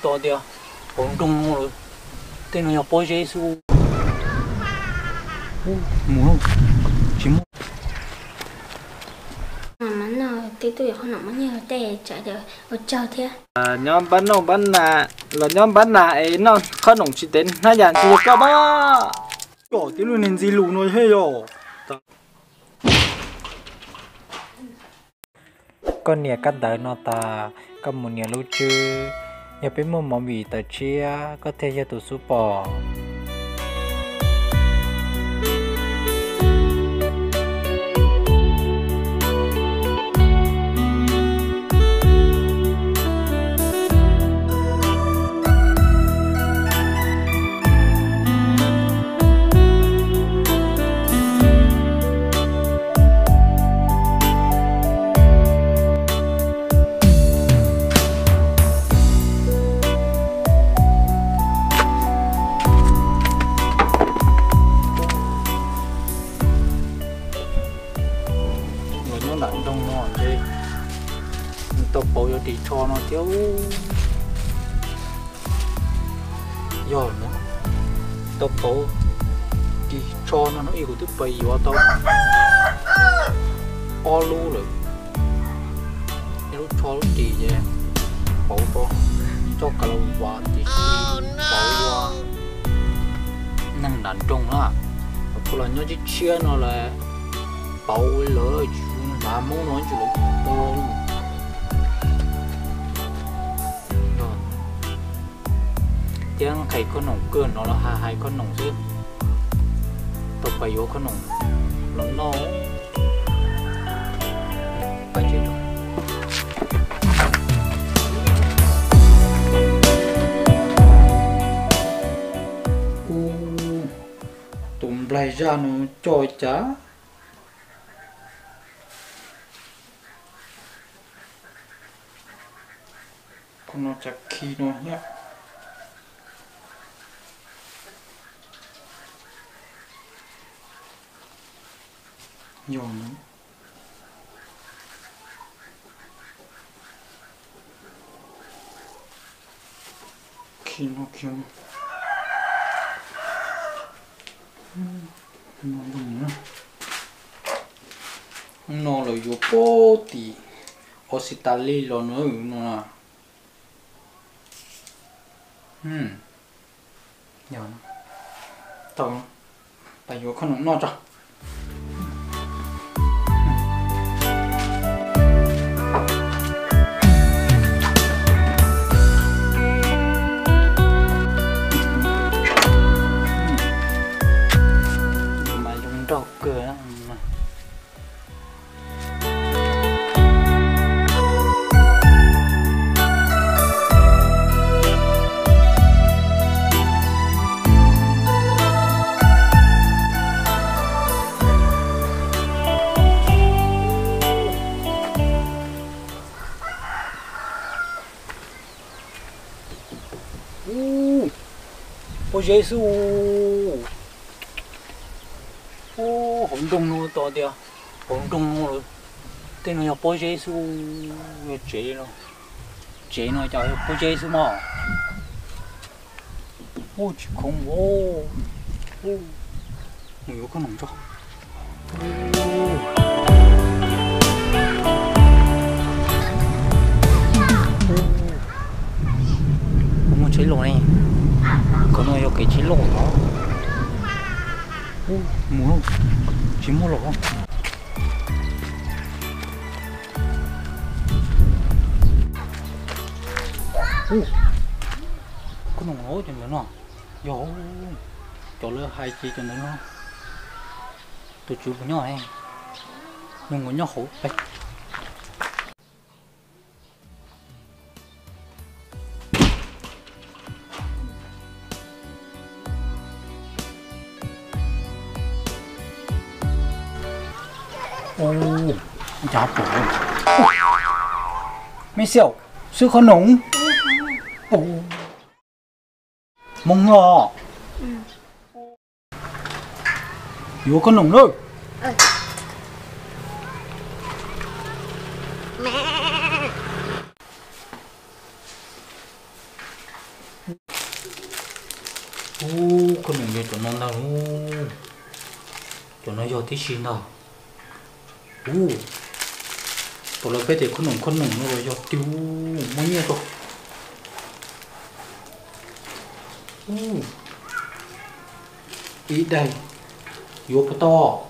Tos tias hauv nroog no lawm, tej no yog pob zeb xwb. Mus, tsis muaj. Mas no twb tuaj yuav qhob noom muab nyiag tej tsam ua tsaug thiab. Nyob npab noj npab nas, los nyob npab nas es noj qhob noom tsis tev hnab yas ntxi koj pab. Kom tib lub niag ntxi lus no thiab yog. Koj nias kab ntawv no tas, koj mus nias lub tswb. Yog peb muaj movie tawm tshiab, koj thiaj yog tus xub pom. Los nyob nram nroog no ntshe tau pauv yuav ris tsho no thiab. Yog no, tau pauv ris tsho no no ib kuv twb pais yuav tau ob lub lawm. Ib lub tsho lub ris ces pauv rau, coj kav los vas tim pauv ua neeg nram nroog na. Kuv los nyob tshiab tshiab no lawm, pauv lawv tsis hnav Hmoob no tsis lawv tua. Thiab nqhis khob noom kawg no los hais hais khob noom xwb, tau pais yuav khob noom los noj. Tus nplaig zaj no coj cas. Qhov no tsam khi no thiab. Yog no. Khi no khi no. No lawv yuav pab tim Australia los no no. Yog, tau, tas yuav khob noom noj tso. Mas zoo nraug kawg. Ub, pob zeb xwb. Ub, hauv nroog no tos tias hauv nroog no lawm, tej no yog pob zeb xwb. Yog tsev no, tsev no cas yog pob zeb xwb mog. Ub, tsis khoov. Mus yuav khob noom tso. Muaj tsheb loj ne, qhov no yog kev tsheb loj os. Mus, tsis muaj los. Khob noom cov ntawd no, yog cov lawv hais ces cov ntawd no. Tus tswv puas nyob, nws nkaus nyob hauv pem. Ub, cas pom, me xiaum, swb khob noom. Hmoob no. Yuav khob noom lawm. Me. Ub, khob noom yog cov no ntag. Cov no yog tib si ntag. Ub, tau lawv peb tias khob noom khob noom no los yog tiag, muaj nyiaj tau. Ub, ib daim yuav puas tau?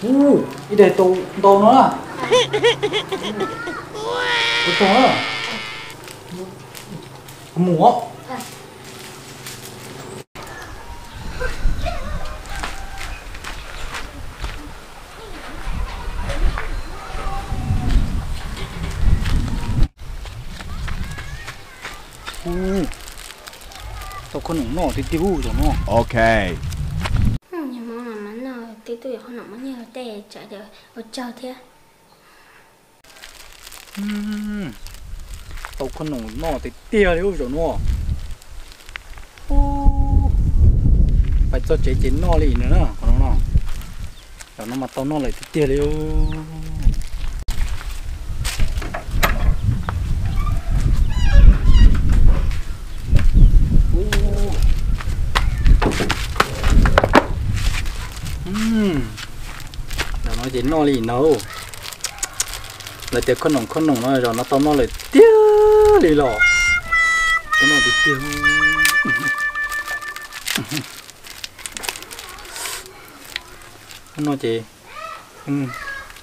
Ub, ib daim tau ntau no na. Puas tau na? Kuv mus. Ub, tau khob noom noj tiag tiag ub zaum no. Ok. Niag hmoob no mas noj tib tug khob noom muaj nyiaj tej tsam ua tsaug thiab. Tau khob noom noj tiag tiag li ub zaum no. Ub, pais txog tsev ces noj li no na, qhov no no. Zaum no mas tau noj lawm tiag tiag li. Zaum no ces noj li no. Lawv tias khob noom khob noom no zaum no tau noj lawm tiag li los. Tau noj tiag tiag. No ces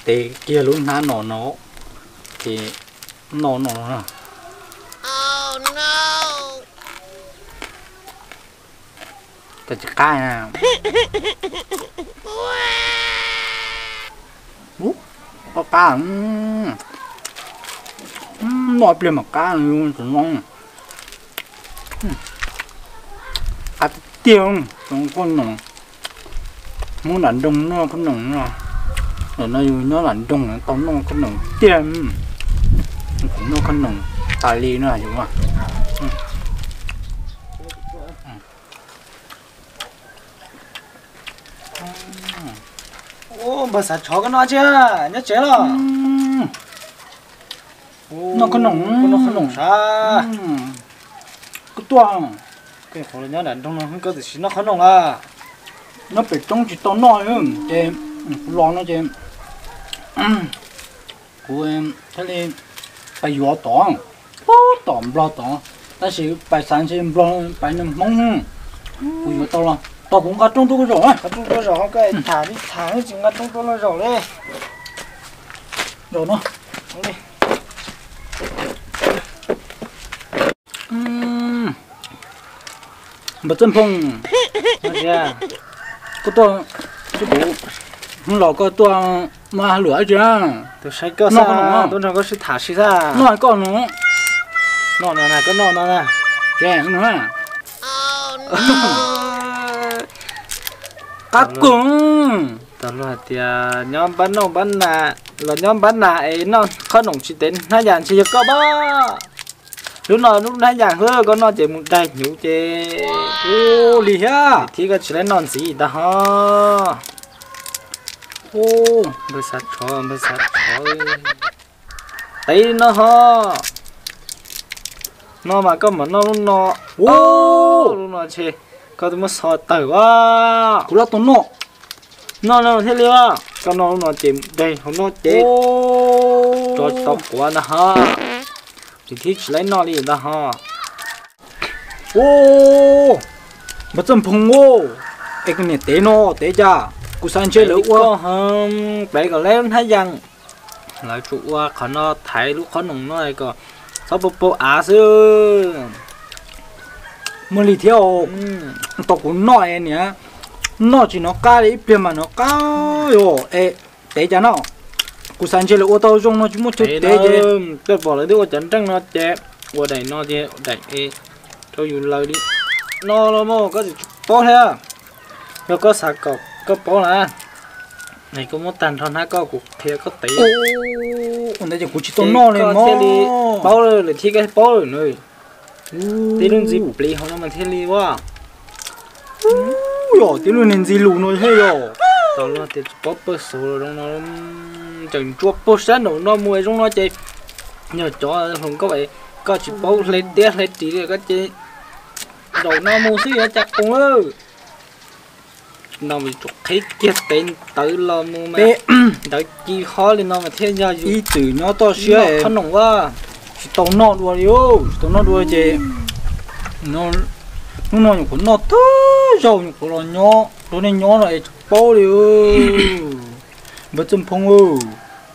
tev kiag lub hnab no no ces noj no na. Tsis qab. Qab qab. Noj pliag mas qab, tus no qab tiag tiag. Khob noom, Hmoob nram nroog noj khob noom no. Ntawm no yus nyob nram nroog tau noj khob noom tiag. Noj khob noom tas li no yus. Npawg Xav Tshov, koj noj tsi, nyob tsev los? Noj khob noom, noj khob noom sav. Koj tuaj, koj nyob nram nroog no koj twb tsis noj khob noom lawm. Nyob pem roob tsis tau noj li ces kuv los no ces kuv thiaj li pais yuav tod, pab tom Nplog tod, tab sis pais xav ntshe Nplog pais nws Hmoob. Kuv yuav tau los tau kuv nqa rooj tuaj koj zaum. Nqa rooj tuaj zaum, koj tham li tham tsis nqa rooj tuaj los zaum li. Zaum no. Npawg Txawj Nphoo, koj tuaj, kuv hnub los koj tuaj mas luam dab tsi? Tus saib koj xwb, tuaj nrog koj sib tham si xwb. Noj koj no. Noj no na, koj noj no na. Ces no na. Qab kawg. Tau luag hais tias nyob npab noj npab na, los nyob npab na es noj khob noom tsis tev hnab yas ntshe yog koj pab. Lub no lub hnab yas xwb, koj noj ces mus daig hnyuv ces ua li thiab, thiab koj tsis laib noj ntxiv tag ho. Npawg Xav Tshov, npawg Xav Tshov, tev no ho. No mas koj mam noj lub no. Lub no ntshe koj twb muab xo tawg a. Kuv lab tau noj. Noj no thiaj li, koj noj lub no ces mus daig hauv no ces tso tsis tau quav ntag ho. Ces thiaj tsis laib noj li ntag ho. Npawg Txawj Nphoo, es koj niam tev no tev cas? Kuv xav ntshe lawv ua plev kom laib hnab yas, lawv tsuas ua qhov no thaiv lub qhob noom no kom txhob pau pau av xwb. Muaj li thiab, tau kuv noj niam, noj tsis hnov qab li, ib pliag mas hnov qab os. Es tev cas no? Kuv xav ntshe lawv ua tau zoo no tsis muaj chaw tev ces. Koj pom lawv twb ua cov nreej no ces ua daim no ces daim es rau yus lawv li no los mas koj tsis paub thiab. Yog koj xav kom koj paub na, es koj muab tag nrho hnab koj kuv qhia koj tev. Ua ntawd ces kuv tsis tau noj li mog. Paub lawm thiab, koj paub lawm na. Tib lub ntxiv pliv hauv no mas thiaj li ua. Yog tib lub niag ntxiv lus no thiab yog. Tau luag tias tsis paub pawg xauv los zoo no, tseem ntsuab puag sab nraum no mus zoo no ces yog cov hluas nkauj es koj Koj tsis paub hle tiab hle ris li koj ces zaum no mus xwb yuav cas qus lawm. No tsuas qhib kiag pem ntawd los mus mas ntawd ci ho li no mas thiaj yog yus ib txwm nyob toj siab qhob noom a. Tsis tau noj dua li, tsis tau noj dua ces hnub no nyuam qhuav noj tag zaug nyuam qhuav los nyob rau nej nyob no es tsis paub li. Npawg Txawj Phoo,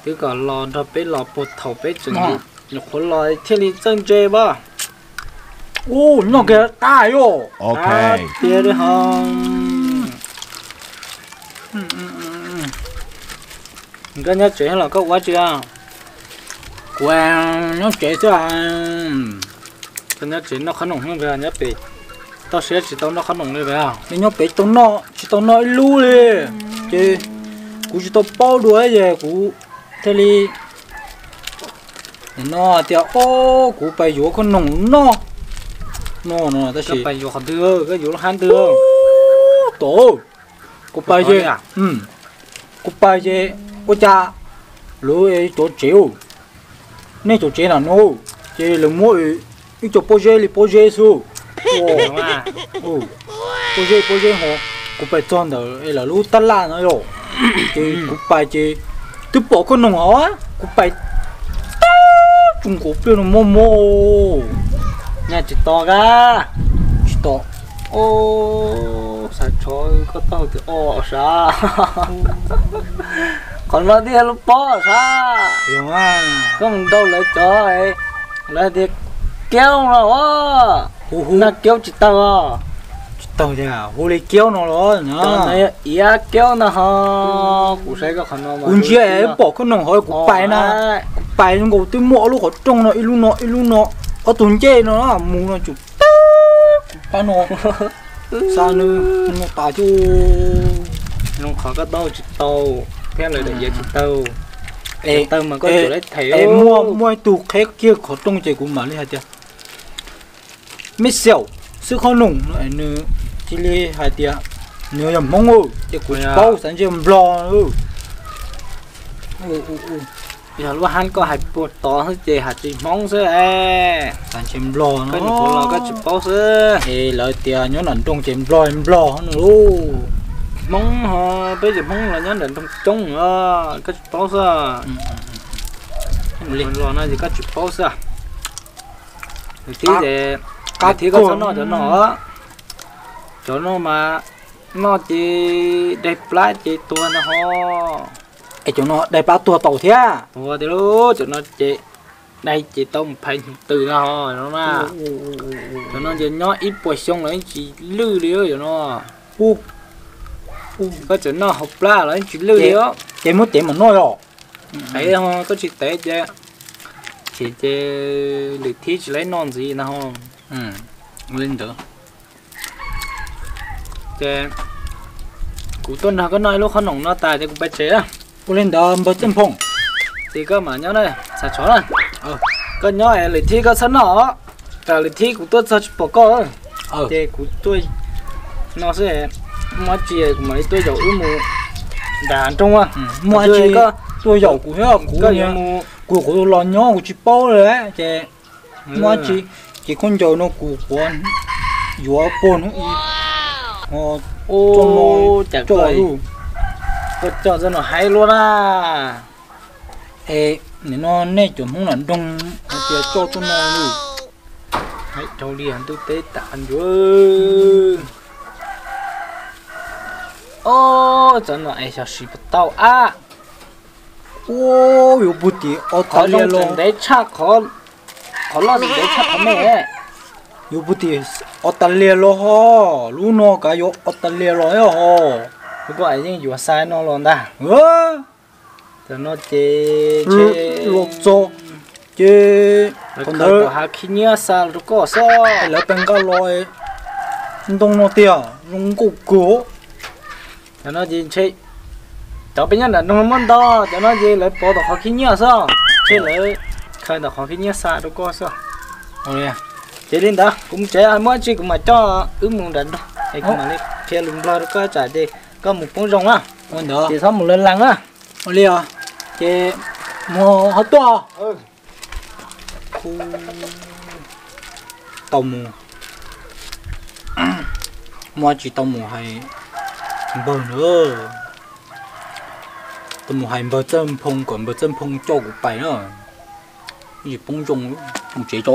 twb kom los nrog peb los puag thaum peb tseem nyuam qhuav los thiaj li txawj ntse as. Ub, noj kiag qab yom. Tiag li ho. Koj nyob tsev los koj ua tsi? Kuv nyob tsev xwb. Koj nyob tsev noj qhob noom nyob pem, toj siab tsis tau noj qhob noom li pem. Nyob pem tsis tau noj ib lub li, ces kuv tsis tau paub dua ces kuv thiaj li no tias, o, kuv pais yuav qhob noom noj no no tab sis pais yuav qhov twg, koj yuav lub hab twg? Ub, tom, kuv pais ces, kuv pais ces ua cas lawv cov tsev, nej cov tsev na no, ces lawv muab ib co pob zeb li pob zeb xwb. Pob zeb pob zeb ho, kuv pais txog ntawd es lawv lub tab laj no yom, ces kuv pais ces twb pom qhob noom hov, kuv pais tau tsoos nkaus pliag no mob mob. Nyaj tsis to kab, tsis to. Xav tshov koj taub hau tias o sav. Qhov no thiaj lub pob sav. Koj mus nrau lawv cov, lawv tias kiaub no, nag kiaub tsis tawg os. Tsis tawg tiag, hu li kiaub no los no. Iav kiaub ntag ho. Kuv saib koj qhov no, kuv ntsia es pom qhob noom hov kuv pais na, kuv pais zoo nkaus twb muaj ob lub qhov rooj no ib lub no ib lub no, ob tug ncej no mus no tsum teb kuv pab no. Xa nws no tas cuj. Zoo qhov koj taub hau tsis tau thiab lawv daim iav tsis tawg. Es tawg mas koj tsum laib them. Muaj ib tug qheb kiag qhov rooj ces kuv mam li hais tias, me xyaum, xwb qhob noom no es nws cia li hais tias nws yog Hmoob ces kuv tsis paub, xav ntshe Nplog. Yog lub hab koj hais puag tod xwb ces hais tsis Hmoob xwb. Xav ntshe Nplog no, koj tsis paub xwb. Es lawv tias nyob nram nroog ces Nplog Nplog no lauj. Hmoob ho, peb cov Hmoob los nyob nram nroog coob, koj tsis paub xwb. Los no ces koj tsis paub xwb. Nws tib, qab thiab koj txhob noj cov no. Cov no mas noj ces daig plab ces tuag ntag ho. Es cov no daig plab tuag tau thiab. Tuag tiag lauj, cov no ces daig ces tau mus phais hnyuv tws ntag ho no na. Cov no ces nyob ib puas xyoo los yeej tsis lwj li cov no. Koj txawm noj hauv plab los yeej tsis lwj li. Ces muab cev mam noj yom. Tev ho, koj tsis tev ces, ces, ces lwm thib tsis laib noj ntxiv ntag ho. Li ntawd. Ces kuv tuaj nrog koj noj ib lub qhob noom no tas ces kuv pais tsev. Ua li ntawd npawg Txawj Phoo. Ces koj mam nyob na, xav tshov na. Koj nyob es lwm thib koj txhob noj os. Lwm thib kuv tuaj txog tsis pom koj, ces kuv tuaj no xwb. Muaj dab tsi kuv mam li tuaj yaum wb mus nram nroog. Muaj dab tsi koj tuaj yaum kuv thiab, kuv, kuv los nyob kuv tsis paub li ces muaj dab tsi ces khaub ncaws no kuv quav yuav puag hnub ib ho. Cas koj coj txoj no haib luaj na. Es nim no nej cov Hmoob nram nroog hais tias coj txoj no lawm. Haib dhau li ntuj teb tas ncuav. Ob, txoj no es xyov siv puas tau ab. Ua, yuav puag tim Australia los ntev tshaj, qhov loj ntev tshaj qhov me. Yuav puag tim Australia los ho, lub no kav yuav Australia los ho. Koj yeej yuav xaiv no los ntag. Cov no ces los txog ces thaum ntawd tom hav khib nyiab xa rau koj xwb, lawv pes nqa los ntoo no tiag zoo nkauj kawg. Cov no ces ntshe cov peb nyob nram nroog muab nto, cov no ces lawv pov tom qhov khib nyiab xwb, ntshe lawv khaws tom qhov khib nyiab xa rau koj xwb. Ces li ntawd kuv mus tsev, muaj dab tsi kuv mam coj wb mus nram nroog es kuv mam li qhia lus Nplog rau koj tsam ces koj mus poob zoo na. Ces txhob mus lawv lees na. Ua li os, ces mus ho tuaj. Ub, tau mus, muab tsis tau mus hais npawg na. Tau mus hais npawg Txawj Nphoo kom npawg Txawj Nphoo coj kuv pais na. Tsis poob zoo, mus tsev tso.